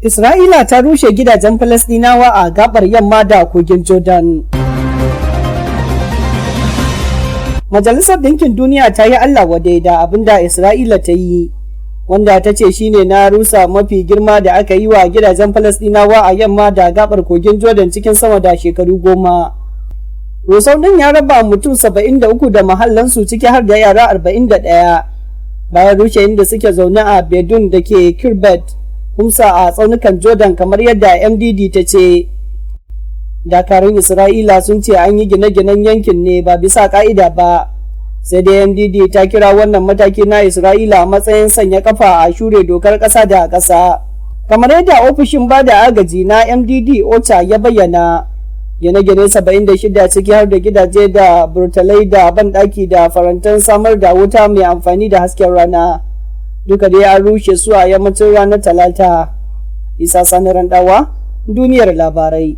Isra'ila ta rushe gidajen Falasɗinawa a gabar yamma da kogin Jordan. Majalisar Ɗinkin Duniya ta yi Allah wadai da abin da Isra'ila ta yi, wanda ta ce shine na rusa mafi girma da aka yi wa gidajen Falasɗinawa a yamma da gabar kogin Jordan cikin sama da shekaru 10. Rusau ɗin ya raba mutum 73 da mahallansu, ciki har da yara 41, bayan rushe inda suke zaune a Bedun da ke Kirbet Humsa a tsaunukan Jordan, kamar yadda MDD ta ce. Dakarun Isra'ila sun ce an yi gine-ginen yankin ne ba bisa ka'ida ba. Sai dai MDD ta kira wannan mataki na Isra'ila a matsayin sanya kafa a shure dokar ƙasa da ƙasa. Kamar yadda ofishin ba da agaji na MDD OCHA ya bayyana, gine-gine 76, ciki har da gidaje da burtalai da banɗaki da farantan samar da wuta mai amfani da hasken rana, duka dai an rushe su a yammacin ranar Talata. Isa Sani Randawa, Duniyar Labarai.